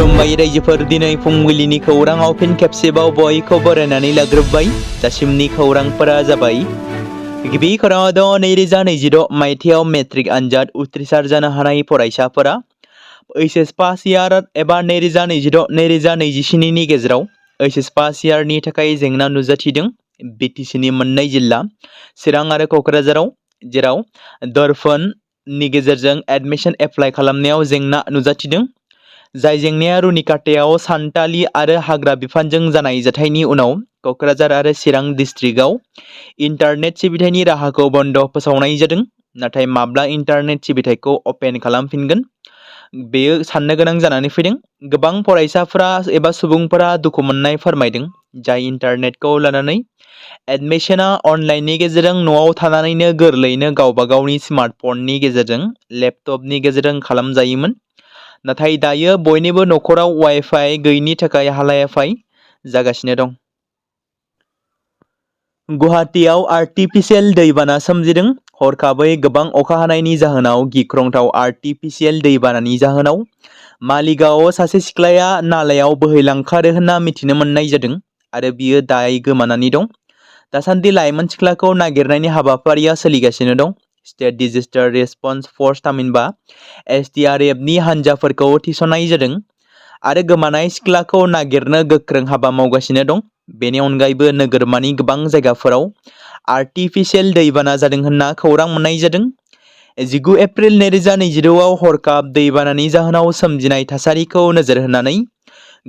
खुलुमबाय रायजोफोर दिनै फुंबिलिनि खौराङाव फिन खेबसेबाव बयखौ बरायनानै लाग्रोबाय दासिमनि खौरांफोरा जाबाय गिबि खौराङाव दं 2026 मायथाइयाव मेट्रिक आनजाद उथ्रिसार जानो हानाय फरायसाफोरा एचएस पास इयार एबा 2026-2027 नि गेजेराव एचएस पास इयारनि थाखाय जेंना नुजाथिदों। बिटिसिनि मोननै जिल्ला चिरां आरो क'क्राझाराव जेराव दर्पणनि गेजेरजों एडमिशन एप्लाइ खालामनायाव जेंना नुजाथिदों। जाय जेंनाया रुनिकाटायाव सान्तालि आरो हाग्रा बिफानजों जानाय जाथायनि उनाव क'क्राझार आरो चिरां डिस्ट्रिक्टआव इन्टारनेट सिबिथायनि राहाखौ बन्द फोसावनाय जादों। नाथाय माब्ला इन्टारनेट सिबिथायखौ अपेन खालामफिनगोन बेयो साननो गोनां जानानै फैदों। गोबां फरायसाफोरा एबा सुबुंफोरा दुखु मोननाय फोरमायदों। जाय इन्टारनेटखौ लानानै एडमिशना अनलाइननि गेजेरजों न'आव थानानैनो गोरलैयैनो गावबा गावनि स्मार्टफननि गेजेरजों लेपटपनि गेजेरजों खालामजायोमोन। नाथाय दायो बयनिबो न'खराव वाइफाइ गैयिनि थाखाय हालाय-हाफाय जागासिनो दं। गुवाहाटीआव आर्टिफिशियेल दैबाना सोमजिदों। हरखाबै गोबां अखा हानायनि जाहोनाव गिख्रंथाव आर्टिफिशियेल दैबानानि जाहोनाव मालिगावआव सासे सिख्लाया नालायाव बोहैलांखारो होनना मिथिनो मोननाय जादों आरो बियो दाय गोमानानै दं। दासान्दि लाइमोन सिख्लाखौ नागिरनायनि हाबाफारिया सोलिगासिनो दं। स्टेट डिजास्टार रेसपन्स फर्स थामहिनबा SDRF नि हानजाफोरखौ थिसननाय जादों आरो गोमानाय सिख्लाखौ नागिरनो गोख्रों हाबा मावगासिनो दं। बेनि अनगायैबो नोगोरमानि गोबां जायगाफोराव आर्टिफिशियेल दैबाना जादों होनना खौरां मोननाय जादों। 19 एप्रिल 2026 आव हरखाब दैबानानि जाहोनाव सोमजिनाय थासारिखौ नोजोर होनानै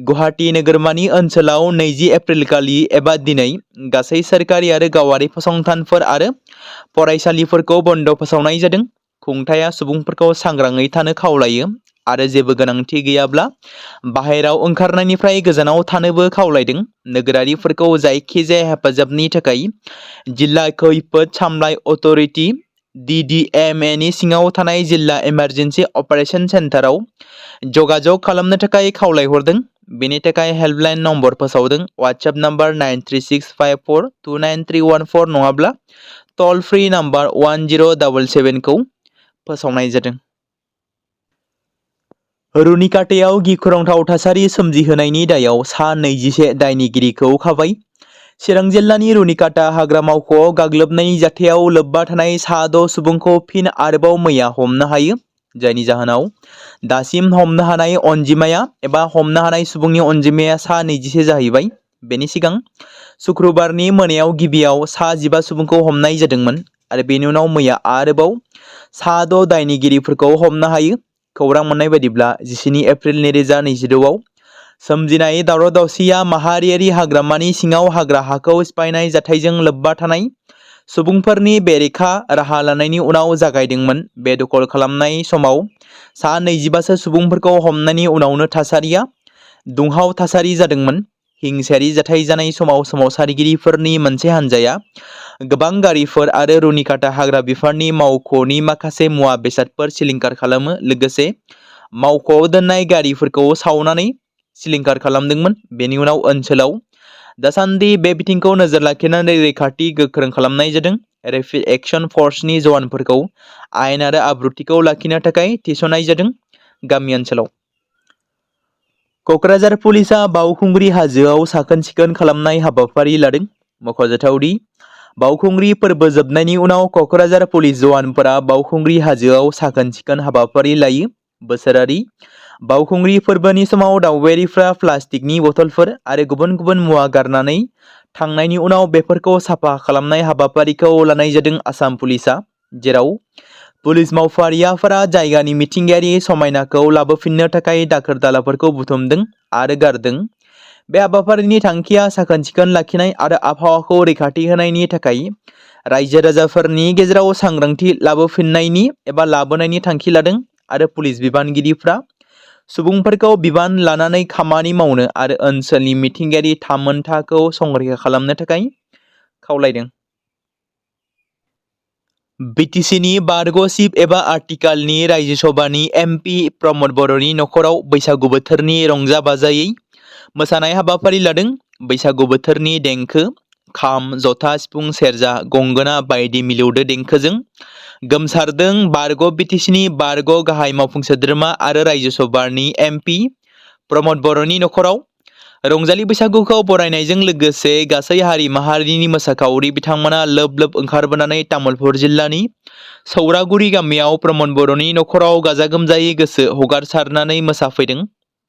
गुवाहाटी नोगोरमानि ओनसोलाव 20 एप्रिल खालि एबा दिनै गासै सोरखारि आरो गावारि फसंथानफोर आरो फरायसालिफोरखौ बन्द फोसावनाय जादों। खुंथाया सुबुंफोरखौ सांग्राङै थानो खावलायो आरो जेबो गोनांथि गैयाब्ला बाहेराव ओंखारनायनिफ्राय गोजानाव थानोबो खावलायदों। नोगोरारिफोरखौ जायखिजाया हेफाजाबनि थाखाय जिल्ला खैफोद सामलाय अथ'रिटि DDMA नि सिङाव थानाय जिल्ला इमारजेन्सि अपारेशन सेन्टाराव जगाजग खालामनो थाखाय खावलायहरदों। बेनि थाखाय हेल्पलाइन नम्बर फोसावदों। वाट्सएप नम्बर 9365429314 नङाब्ला टल फ्रि नम्बर 1077 खौ फोसावनाय जादों। रुनिकाटायाव गिख्रंथाव थासारि सोमजिहोनायनि दायाव सा 21 दायनिगिरिखौ खाबाय। चिरां जिल्लानि रुनिकाटा हाग्रा मावख'आव गाग्लोबनायनि जाथायाव लोब्बा थानाय सा 6 सुबुंखौ फिन आरोबाव मैया हमनो हायो। जायनि जाहोनाव दासिम हमनो हानाय अनजिमाया एबा हमनो हानाय सुबुंनि अनजिमाया सा 21 जाहैबाय। बेनि सिगां शुक्रबारनि मोनायाव गिबियाव सा 15 सुबुंखौ हमनाय जादोंमोन आरो बेनि उनाव मैया आरोबाव सा 6 दायनिगिरिफोरखौ हमनो हायो। खौरां मोननाय बायदिब्ला 19 एप्रिल 2026 आव सोमजिनाय दावराव-दावसिया माहारियारि हाग्रामानि सिङाव हाग्रा हाखौ सिफायनाय जाथायजों लोब्बा थानाय सुबुंफोरनि बेरेखा राहा लानायनि उनाव जागायदोंमोन। बे दखल खालामनाय समाव सा 25 सुबुंफोरखौ हमनायनि उनावनो थासारिया दुंहाव थासारि जादोंमोन। हिंसायारि जाथाय जानाय समाव सोमावसारगिरिफोरनि मोनसे हानजाया गोबां गारिफोर आरो रुनिकाटा हाग्रा बिफाननि मावख'नि माखासे मुवा बेसादफोर सिलिंखार खालामो लोगोसे मावख'आव दोननाय गारिफोरखौ सावनानै सिलिंखार खालामदोंमोन। बेनि उनाव ओनसोलाव दासान्दि बे बिथिंखौ नोजोर लाखिनानै रैखाथि गोख्रों खालामनाय जादों। रेपिड एक्शन फर्सनि जवानफोरखौ आयेन आरो आब्रुथिखौ लाखिनो थाखाय थिसननाय जादों। गामि ओनसोलाव क'क्राझार पुलिसआ बावखुंग्रि हाजोआव साखोन-सिखोन खालामनाय हाबाफारि लादों। मख'जाथावदि बावखुंग्रि फोरबो जोबनायनि उनाव क'क्राझार पुलिस जवानफोरा बावखुंग्रि हाजोआव साखोन-सिखोन हाबाफारि लायो। बोसोरारि बावखुंग्रि फोरबोनि समाव दावबायारिफ्रा प्लास्टिकनि बथलफोर आरो गुबुन गुबुन मुवा गारनानै थांनायनि उनाव बेफोरखौ साफा खालामनाय हाबाफारिखौ लानाय जादों आसाम पुलिसआ, जेराव पुलिस मावफारियाफोरा जायगानि मिथिंगायारि समायनाखौ लाबोफिननो थाखाय दाखोर-दालाफोरखौ बुथुमदों आरो गारदों। बे हाबाफारिनि थांखिया साखोन-सिखोन लाखिनाय आरो आबहावाखौ रैखाथि होनायनि थाखाय रायजो-राजाफोरनि गेजेराव सांग्रांथि लाबोफिननायनि एबा लाबोनायनि थांखि लादों आरो पुलिस बिबानगिरिफ्रा सुबुंफोरखौ बिबान लानानै खामानि मावनो आरो ओनसोलनि मिथिंगायारि थामोनथाखौ संरैखा खालामनो थाखाय खावलायदों। बिटिसिनि बारग' चिफ एबा आथिखालनि रायजो सभानि MP प्रमद बर'नि नखराव बैसागु बोथोरनि रंजा-बाजायै मोसानाय हाबाफारि लादों। बैसागु बोथोरनि देंखो खाम, जथा, सिफुं, सेरजा, गंगोना बायदि मिलौदो देंखोजों गोमसारदों। बारग' बिटिसिनि बारग' गाहाय मावफुं सोद्रोमा आरो रायजो सभानि MP प्रमद बर'नि नखराव रंजालि बैसागुखौ बरायनायजों लोगोसे गासै हारि माहारिनि मोसाखावरि बिथांमोना लोब लोब ओंखारबोनानै तामुलपुर जिल्लानि सौरागुरि गामियाव प्रमद बर'नि नखराव गाजा गोमजायै गोसो हगारसारनानै मोसाफैदों।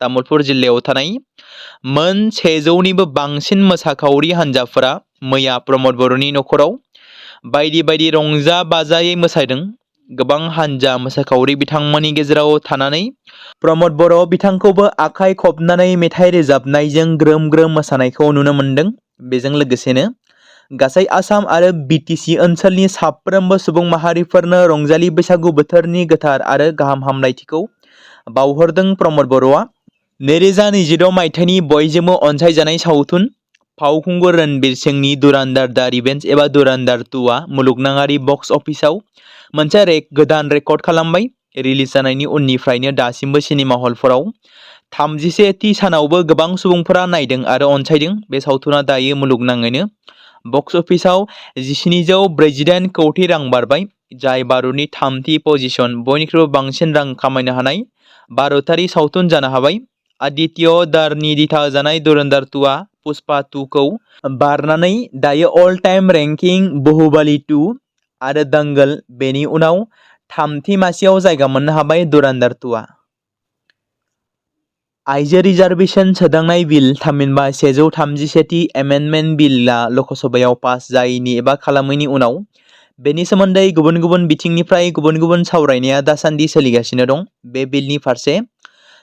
तामुलपुर जिल्लायाव थानाय मोन 100निबो बांसिन मोसाखावरि हान्जाफोरा मैया प्रमद बर'नि नखराव बायदि बायदि रंजा बाजायै मोसादों। गोबां हान्जा मोसाखावरि बिथांमोननि गेजेराव थानानै प्रमद बर' बिथांखौबो आखाइ खबनानै मेथाइ रोजाबनायजों ग्रोम ग्रोम मोसानायखौ नुनो मोन्दों। बेजों लोगोसेनो गासै आसाम आरो BTC ओनसोलनि साफ्रोमबो सुबुं माहारिफोरनो रंजालि बैसागु बोथोरनि गोथार आरो गाहाम हामलायथिखौ बावहरदों प्रमद बर'आ। 2026 मायथाइनि बयजोंबो अनसायजानाय सावथुन फावखुंगुर रणबीर सिंहनि दुरान्दार दा रिवेंज एबा दुरान्दार 2आ मुलुगनाङारि बक्स अफिसाव मोनसे गोदान रेकर्ड खालामबाय। रिलिज जानायनि उननिफ्रायनो दासिमबो सिनेमा हलफोराव 31थि सानावबो गोबां सुबुंफोरा नायदों आरो अनसायदों। बे सावथुना दायो मुलुगनाङैनो बक्स अफिसाव 1748 कौटि रां बारबाय, जाय भारतनि 3थि पजिशन बयनिख्रुइबो बांसिन रां खामायनो हानाय भारतारि सावथुन जानो हाबाय। आदित्य दारनि दिथा जानाय दुरंधर 2आ पुष्पा 2खौ बारनानै दायो अल टाइम रेंकिं बाहुबली 2 आरो दंगल बेनि उनाव 3थि मासियाव जायगा मोननो हाबाय। दुरंधर 2आ आइजो रिजार्भेशन सोदांनाय बिल थामहिनबा 131थि एमेन्डमेन्ट बिलआ लकसभायाव पास जायैनि एबा खालामैनि उनाव बेनि सोमोन्दै गुबुन गुबुन बिथिंनिफ्राय गुबुन गुबुन सावरायनाया दासान्दि सोलिगासिनो दं। बे बिलनि फारसे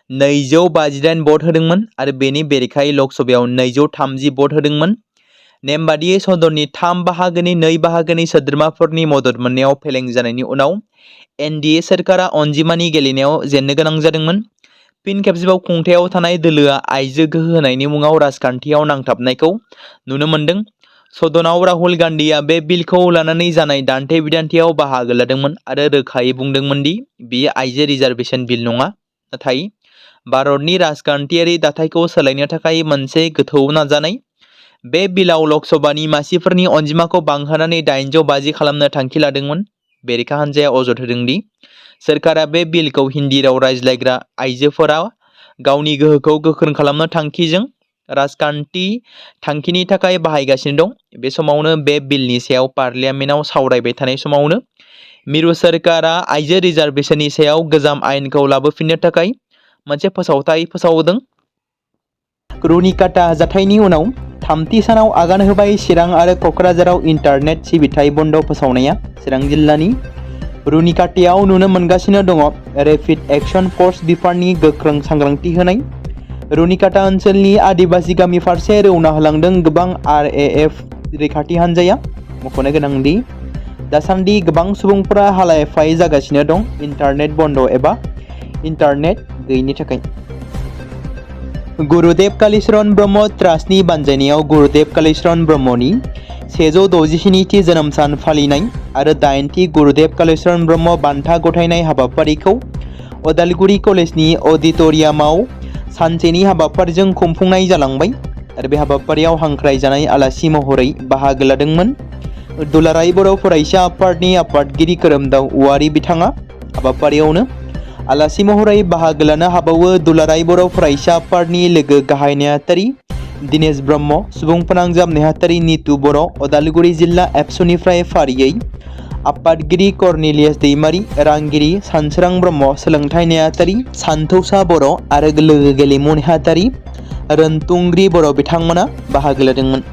258 भट होदोंमोन आरो बेनि बेरेखायै लकसभायाव 230 भट होदोंमोन। नेम बादियै सदननि 3 बाहागोनि 2 बाहागोनि सोद्रोमाफोरनि मदद मोननायाव फेलें जानायनि उनाव NDA सोरखारा अनजिमानि गेलेनायाव जेननो गोनां जादोंमोन। फिन खेबसेबाव खुंथायाव थानाय दोलोआ आइजो गोहो होनायनि मुङाव राजखान्थियाव नांथाबनायखौ नुनो मोन्दों। सदनाव राहुल गान्धीआ बे बिलखौ लानानै जानाय दान्थे बिदान्थेयाव बाहागो लादोंमोन आरो रोखायै बुंदोंमोन दि बेयो आइजो रिजार्भेशन बिल नङा, नाथाय भारतनि राजखान्थियारि दाथायखौ सोलायनो थाखाय मोनसे गोथौ नाजानाय। बे बिलाव लकसभानि मासिफोरनि अनजिमाखौ बांहोनानै 850 खालामनो थांखि लादोंमोन। बेरेखा हान्जाया अजद होदों दि सोरखारा बे बिलखौ हिन्दी राव रायज्लायग्रा आइजोफोरा गावनि गोहोखौ गोख्रों खालामनो थांखिजों राजखान्थि थांखिनि थाखाय बाहायगासिनो दं। बे समावनो बे बिलनि सायाव पार्लियामेन्टआव सावरायबाय थानाय समावनो मिरु सोरखारा आइजो रिजार्भेशननि सायाव गोजाम आयेनखौ लाबोफिननो थाखाय मोनसे फोसावथाय फोसावदों। रुनिकाटा जाथायनि उनाव 3थि सानाव आगान होबाय चिरां आरो क'क्राझाराव इन्टारनेट सिबिथाय बन्द फोसावनाया। चिरां जिल्लानि रुनिकाटायाव नुनो मोनगासिनो दङ रेपिड एक्शन फर्स बिफाननि गोख्रों सांग्रांथि होनाय। रुनिकाटा ओनसोलनि आदिबासि गामि फारसे रौना होलांदों गोबां RAF रैखाथि हान्जाया। मख'नो गोनांदि दासान्दि गोबां सुबुंफोरा हालाय-हाफाय जागासिनो दं इन्टारनेट बन्द एबा इन्टारनेट गैयिनि थाखाय। गुरुदेव कालिचरण ब्रह्म ट्रास्टनि बानजायनायाव गुरुदेव कालिचरण ब्रह्मनि 167थि जोनोम सान फालिनाय आरो 8थि गुरुदेव कालिचरण ब्रह्म बान्था गथायनाय हाबाफारिखौ उदालगुरि कलेजनि अडिट'रियामाव सानसेनि हाबाफारिजों खुंफुंनाय जालांबाय आरो बे हाबाफारियाव हांख्रायजानाय आलासि महरै बाहागो लादोंमोन दुलाराय बर' फरायसा आफादनि आफादगिरि खोरोमदाव औवारी बिथाङा। हाबाफारियावनो आलासि महरै बाहागो लानो हाबावो दुलाराय बर' फरायसा आफादनि लोगो गाहाय नेहाथारि दिनेश ब्रह्म, सुबुं फोनांजाब नेहाथारि नितु बर', उदालगुरि जिल्ला एबसुनिफ्राय फारियै आफादगिरि कर्नेलियास दैमारी, रांगिरि सानसोरां ब्रह्म, सोलोंथाइ नेहाथारि सान्थौसा बर' आरो लोगो गेलेमु नेहाथारि रोनतुंग्रि बर' बिथांमोना बाहागो लादोंमोन।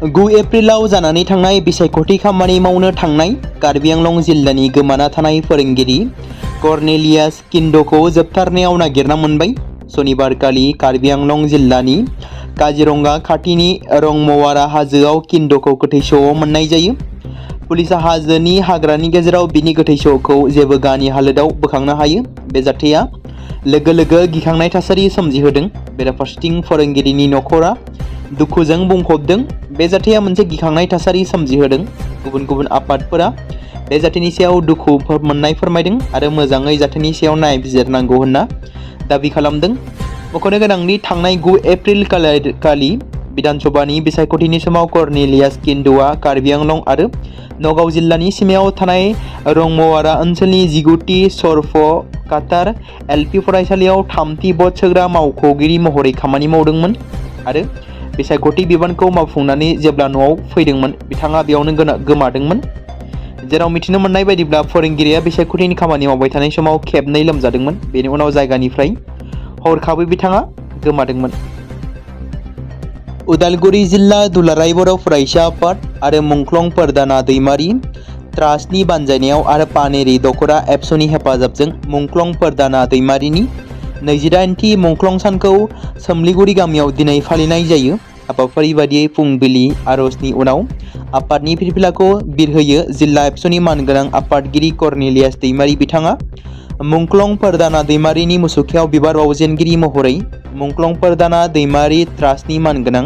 9 एप्रिलाव जानानै थांनाय बिसायख'थि खामानि मावनो थांनाय कार्बि आंलं जिल्लानि गोमाना थानाय फोरोंगिरि कर्नेलियास किन्ड'खौ जोबथारनायाव नागिरना मोनबाय। सनिबारखालि कार्बि आंलं जिल्लानि काजिरंगा खाथिनि रंमवारा हाजोआव किन्ड'खौ गोथै सह'आव मोननाय जायो। पुलिसा हाजोनि हाग्रानि गेजेराव बिनि गोथै सह'खौ जेबो गानि हालोदाव बोखांनो हायो। बे जाथाया लोगो लोगो गिखांनाय थासारि सोमजिहोदों। बेराफारसेथिं फोरोंगिरिनि नखरा दुखुजों बुंफबदों। बे जाथाया मोनसे गिखांनाय थासारि सोमजिहोदों। गुबुन गुबुन आफादफोरा बे जाथायनि सायाव दुखु मोननाय फोरमायदों आरो मोजाङै जाथायनि सायाव नायबिजिरनांगौ होनना दाबि खालामदों। मख'नो गोनांदि थांनाय 9 एप्रिल खालि बिधानसभानि बिसायख'थिनि समाव कर्नेलियास किन्डुआ कार्बि आंलं आरो नगाव जिल्लानि सिमायाव थानाय रंमवारा ओनसोलनि 19थि सरफकातार एलपि फरायसालियाव 3थि भट सोग्रा मावख'गिरि महरै खामानि मावदोंमोन आरो बिसायख'थि बिबानखौ मावफुंनानै जेब्ला न'आव फैदोंमोन बिथाङा बेयावनो गोमादोंमोन। जेराव मिथिनो मोननाय बायदिब्ला फोरोंगिरिया बिसायख'थिनि खामानि मावबाय थानाय समाव खेबनै लोमजादोंमोन। बेनि उनाव जायगानिफ्राय हरखाबै बिथाङा गोमादोंमोन। उदालगुरि जिल्ला दुलाराय बर' फरायसा आफाद आरो मुंख्लं परदाना दैमारि ट्रास्टनि बानजायनायाव आरो पानेरि दख'रा एबसुनि हेफाजाबजों मुंख्लं परदाना दैमारिनि 28थि मुंख्लं सानखौ सोमलिगुरि गामियाव दिनै फालिनाय जायो। हाबाफारि बादियै फुंबिलि आर'जनि उनाव आफादनि फिरफिलाखौ बिरहोयो जिल्ला एबसुनि मानगोनां आफादगिरि कर्नेलियास दैमारि। बिथाङा मुंख्लं परदाना दैमारिनि मुसुखायाव बिबार बावजेनगिरि महरै मुंख्लं परदाना दैमारि ट्रास्टनि मानगोनां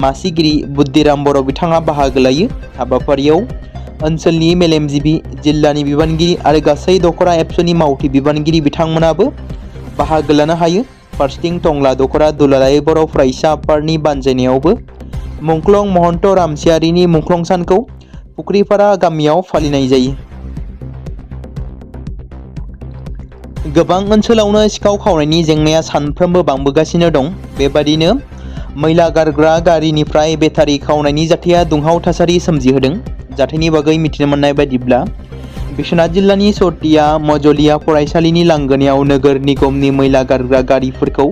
मासिगिरि बुद्धिराम बर' बिथाङा बाहागो लायो। हाबाफारियाव ओनसोलनि मेलेमजिबि, जिल्लानि बिबानगिरि आरो गासै दख'रा एबसुनि मावथि बिबानगिरि बिथांमोनाबो बाहागो लानो हायो। फारसेथिं टंला दख'रा दुलाराय बर' फरायसा आफादनि बानजायनायावबो मुंख्लं महन्त रामसियारिनि मुंख्लं सानखौ फुख्रिपारा गामियाव फालिनाय जायो। गोबां ओनसोलावनो सिखाव खावनायनि जेंनाया सानफ्रोमबो बांबोगासिनो दं। बेबादिनो मैला गारग्रा गारिनिफ्राय बेटारि खावनायनि जाथाया दुंहाव थासारि सोमजिहोदों। जाथायनि बागै मिथिनो मोननाय बायदिब्ला बिश्वनाथ जिल्लानि चटिया मजलिया फरायसालिनि लांगोनायाव नोगोर निगमनि मैला गारग्रा गारिफोरखौ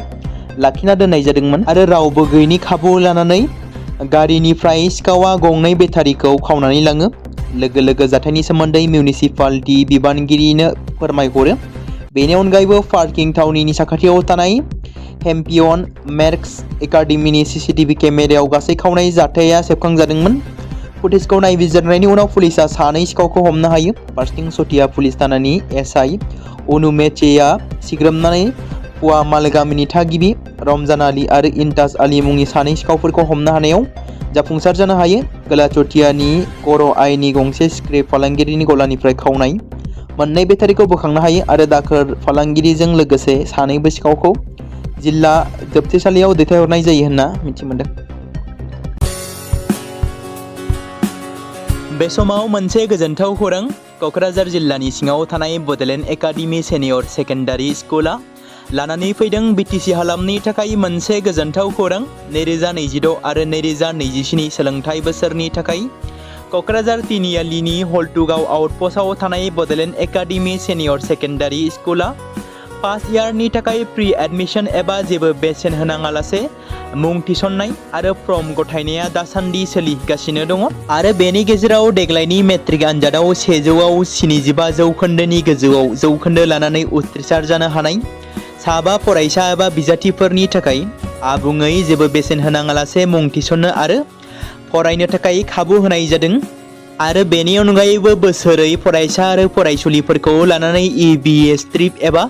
लाखिना दोननाय जादोंमोन आरो रावबो गैयैनि खाबु लानानै गारिनिफ्राय सिखावा गंनै बेटारिखौ खावनानै लाङो। लोगो लोगो जाथायनि सोमोन्दै मिउनिसिपालिटि बिबानगिरिनो फोरमायहरो। बेनि अनगायैबो पार्किं थावनिनि साखाथियाव थानाय हेम्पियन मेर्क्स एकाडेमिनि CCTV केमेरायाव गासै खावनाय जाथाया सेबखांजादोंमोन। फुटेजखौ नायबिजिरनायनि उनाव पुलिसआ सानै सिखावखौ हमनो हायो। फारसेथिं चटिया पुलिस थानानि SI अनुमेचेया सिग्रोमनानै पुवामाल गामिनि थागिबि रमजान आली आरो इन्ताज आली मुंनि सानै सिखावफोरखौ हमनो हानायाव जाफुंसार जानो हायो। खोला चटियानि कर'आइनि गंसे स्क्रेप फालांगिरिनि गलानिफ्राय खावनाय मोननै बेटारिखौ बोखांनो हायो आरो दाखोर फालांगिरिजों लोगोसे सानैबो सिखावखौ जिल्ला जोबथेसालियाव दैथायहरनाय जायो होनना मिथिमोनदों। बे समाव मोनसे गोजोनथाव खौरां। क'क्राझार जिल्लानि सिङाव थानाय बड'लेण्ड एकाडेमि सेनियर सेकेन्डारि स्कुला लानानै फैदों BTC हालामनि थाखाय मोनसे गोजोनथाव खौरां। 2026 आरो 2027 सोलोंथाइ बोसोरनि थाखाय क'क्राझार तिनिआलिनि हल्टुगाव आउटपस्टआव थानाय बड'लेण्ड एकाडेमि सेनियर सेकेन्डारि स्कुला फार्स्ट इयारनि थाखाय प्रि एडमिशन एबा जेबो बेसेन होनाङालासे मुं थिसननाय आरो फर्म गथायनाया दासान्दि सोलिगासिनो दङ आरो बेनि गेजेराव देग्लायनि मेट्रिक आनजादाव 100आव 75 जौखोन्दोनि गोजौआव जौखोन्दो लानानै उथ्रिसार जानो हानाय साबा फरायसा एबा बिजाथिफोरनि थाखाय आबुङै जेबो बेसेन होनाङालासे मुं थिसननो आरो फरायनो थाखाय खाबु होनाय जादों आरो बेनि अनगायैबो बोसोरै फरायसा आरो फरायसुलिफोरखौ लानानै EBS ट्रिप एबा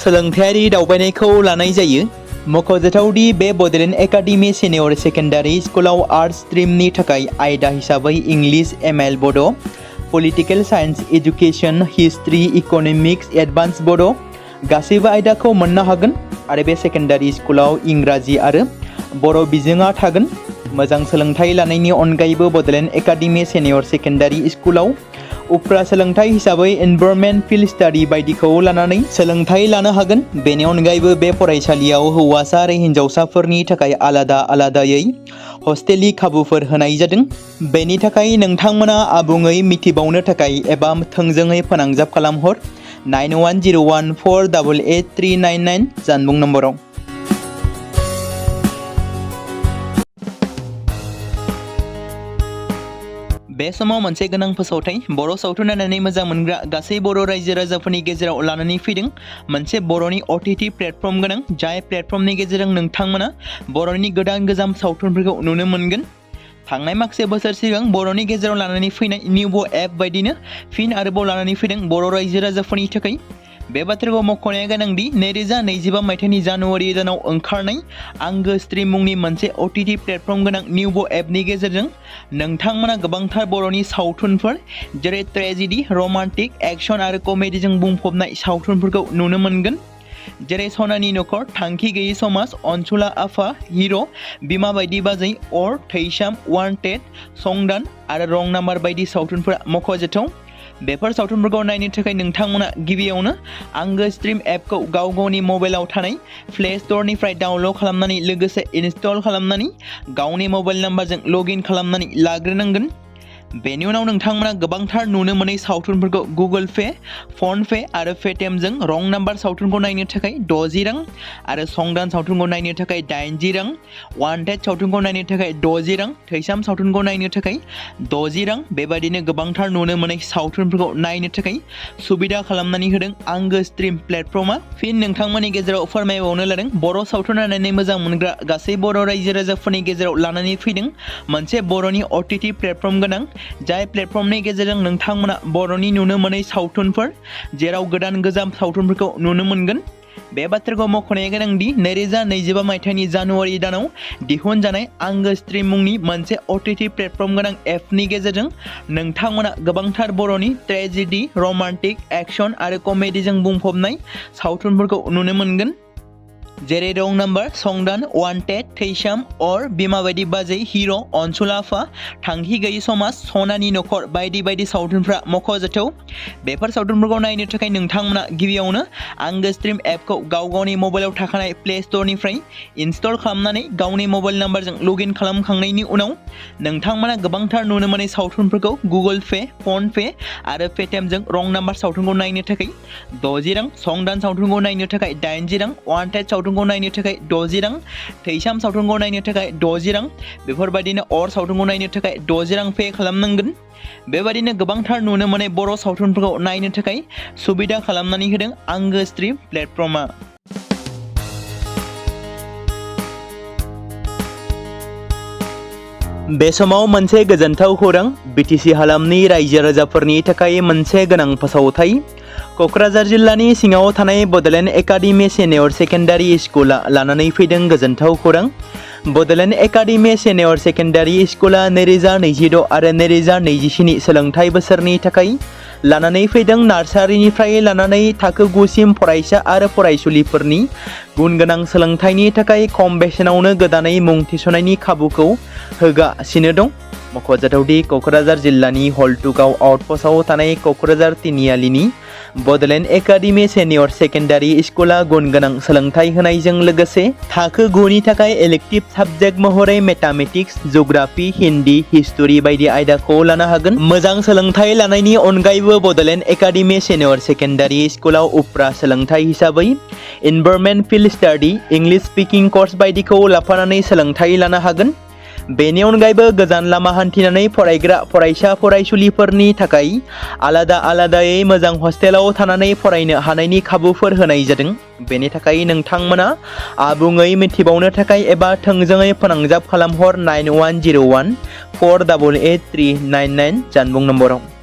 सोलोंथायारि दावबायनायखौ लानाय जायो। मख'जाथावदि बे बड'लेण्ड एकाडेमि सेनियर सेकेन्डारि स्कुलाव आर्ट्स स्ट्रिमनि थाखाय आयदा हिसाबै इंलिश ML बड', political science, education, history, economics, advance बड' गासैबो आयदाखौ मोननो हागोन आरो बे सेकेन्डारि स्कुलाव इंराजि आरो बर' बिजोङा थागोन। मोजां सोलोंथाइ लानायनि अनगायैबो बड'लेण्ड एकाडेमि सेनियर सेकेन्डारि स्कुलाव उफ्रा सोलोंथाइ हिसाबै एनभायरनमेन्ट फिल्ड स्टाडि बायदिखौ लानानै सोलोंथाइ लानो हागोन। बेनि अनगायैबो बे फरायसालियाव हौवासा आरो हिन्जावसाफोरनि थाखाय आलादा आलादायै हस्टेलनि खाबुफोर होनाय जादों। बेनि थाखाय नोंथांमोना आबुङै मिथिबावनो थाखाय एबा थोंजोङै फोनांजाब खालामहर 9101488399 जानबुं नम्बराव। बे समाव मोनसे गोनां फोसावथाय बर' सावथुन नायनानै मोजां मोनग्रा गासै बर' रायजो राजाफोरनि गेजेराव लानानै फैदों मोनसे बर'नि OTT प्लेटफर्म गोनां, जाय प्लेटफर्मनि गेजेरजों नोंथांमोना बर'नि गोदान गोजाम सावथुनफोरखौ नुनो मोनगोन। थांनाय माखासे बोसोर सिगां बर'नि गेजेराव लानानै फैनाय निउबो एप बायदिनो फिन आरोबाव लानानै फैदों बर' रायजो राजाफोरनि थाखाय। बे बाथ्राखौ मख'नाया गोनांदि 2025 मायथाइनि जानुवारि दानाव ओंखारनाय आंगो स्ट्रिम मुंनि मोनसे OTT प्लेटफर्म गोनां निउबो एपनि गेजेरजों नोंथांमोना गोबांथार बर'नि सावथुनफोर जेरै ट्रेजेडि, रमान्टिक, एक्सन आरो कमेडिजों बुंफबनाय सावथुनफोरखौ नुनो मोनगोन। जेरै सनानि नखर, थांखि गैयै समाज, अनसुला आफा, हिर', बिमा बायदि बाजै, अर, थैसाम, वान्टेड, संदान आरो रं नाम्बार बायदि सावथुनफोरा मख'जाथाव। बेफोर सावथुनफोरखौ नायनो थाखाय नोंथांमोना गिबियावनो आंगो स्ट्रिम एपखौ गाव गावनि मबाइलाव थानाय प्ले स्ट'रनिफ्राय डाउनल'ड खालामनानै लोगोसे इनस्टल खालामनानै गावनि मबाइल नाम्बारजों लगइन खालामनानै लाग्रोनांगोन। बेनि उनाव नोंथांमोना गोबांथार नुनो मोनै सावथुनफोरखौ गुगोल पे, फन पे आरो पेटिएमजों रं नाम्बार सावथुनखौ नायनो थाखाय 60 रां आरो संदान सावथुनखौ नायनो थाखाय 80 रां, वान्टेड सावथुनखौ नायनो थाखाय 60 रां, थैसाम सावथुनखौ नायनो थाखाय 60 रां बेबायदिनो गोबांथार नुनो मोनै सावथुनफोरखौ नायनो थाखाय सुबिदा खालामनानै होदों आंगो स्ट्रिम प्लेटफर्मा। फिन नोंथांमोननि गेजेराव फोरमायबावनो लादों बर' सावथुन नायनानै मोजां मोनग्रा गासै बर' रायजो राजाफोरनि गेजेराव लानानै फैदों मोनसे बर'नि OTT प्लेटफर्म गोनां, जाय प्लेटफर्मनि गेजेरजों नोंथांमोना बर'नि नुनो मोनै सावथुनफोर जेराव गोदान गोजाम सावथुनफोरखौ नुनो मोनगोन। बे बाथ्राखौ मख'नाया गोनांदि 2025 मायथाइनि जानुवारि दानाव दिहुनजानाय आंगो स्ट्रिम मुंनि मोनसे OTT प्लेटफर्म गोनां एपनि गेजेरजों नोंथांमोना गोबांथार बर'नि ट्रेजेडि, रमान्टिक, एक्शन आरो कमेडिजों बुंफबनाय सावथुनफोरखौ नुनो मोनगोन। जेरै रं नाम्बार, संदान, वान्टेड, थैसाम, अर, बिमा बायदि बाजै, हिर', अनसुला आफा, थांखि गैयै समाज, सनानि नखर बायदि बायदि सावथुनफ्रा मख'जाथाव। बेफोर सावथुनफोरखौ नायनो थाखाय नोंथांमोना गिबियावनो आंगो स्ट्रिम एपखौ गाव गावनि मबाइलाव थाखानाय प्ले स्ट'रनिफ्राय इनस्टल खालामनानै गावनि मबाइल नाम्बारजों लगइन खालामखांनायनि उनाव नोंथांमोना गोबांथार नुनो मोनै सावथुनफोरखौ गुगोल पे, फन पे आरो पेटिएमजों रं नाम्बार सावथुनखौ नायनो थाखाय 60 रां, संदान सावथुनखौ नायनो थाखाय 80 रां, वान्टेड सावथुनखौ नायनो थाखाय 60 रां, थैसाम सावथुनखौ नायनो थाखाय 60 रां बेफोरबायदिनो अर सावथुनखौ नायनो थाखाय 60 रां पे खालामनांगोन। बेबायदिनो गोबांथार नुनो मोनै बर' सावथुनफोरखौ नायनो थाखाय सुबिदा खालामनानै होदों आंगो स्ट्रिम प्लेटफर्मा। बे समाव मोनसे गोजोनथाव खौरां, BTC हालामनि रायजो राजाफोरनि थाखाय मोनसे गोनां फोसावथाय। क'क्राझार जिल्लानि सिङाव थानाय बड'लेण्ड एकाडेमि सिनियर सेकेन्डारि स्कुला लानानै फैदों गोजोनथाव खौरां। बड'लेण्ड एकाडेमि सिनियर सेकेन्डारि स्कुला 2026 आरो 2027 सोलोंथाइ बोसोरनि थाखाय लानानै फैदों नार्सारिनिफ्राय लानानै थाखो 9 सिम फरायसा आरो फरायसुलिफोरनि गुन गोनां सोलोंथाइनि थाखाय खम बेसेनावनो गोदानै मुं थिसननायनि खाबुखौ होगासिनो दं। मख'जाथावदि क'क्राझार जिल्लानि हल्टुगाव आउटपस्टआव थानाय क'क्राझार तिनिआलिनि बड'लेण्ड एकाडेमि सिनियर सेकेन्डारि स्कुला गुन गोनां सोलोंथाइ होनायजों लोगोसे थाखो 9 नि थाखाय इलेक्टिभ साबजेक्ट महरै मेथामेटिक्स, जिअ'ग्राफि, हिन्दी, हिस्टरि बायदि आयदाखौ लानो हागोन। मोजां सोलोंथाइ लानायनि अनगायैबो बड'लेण्ड एकाडेमि सिनियर सेकेन्डारि स्कुलाव उफ्रा सोलोंथाइ हिसाबै environment field study, English speaking course बायदिखौ लाफानानै सोलोंथाइ लानो हागोन। बेनि अनगायैबो गोजान लामा हान्थिनानै फरायग्रा फरायसा फरायसुलिफोरनि थाखाय आलादा आलादायै मोजां हस्टेलाव थानानै फरायनो हानायनि खाबुफोर होनाय जादों। बेनि थाखाय नोंथांमोना आबुङै मिथिबावनो थाखाय एबा थोंजोङै फोनांजाब खालामहर 9101 488 399 जानबुं नम्बराव।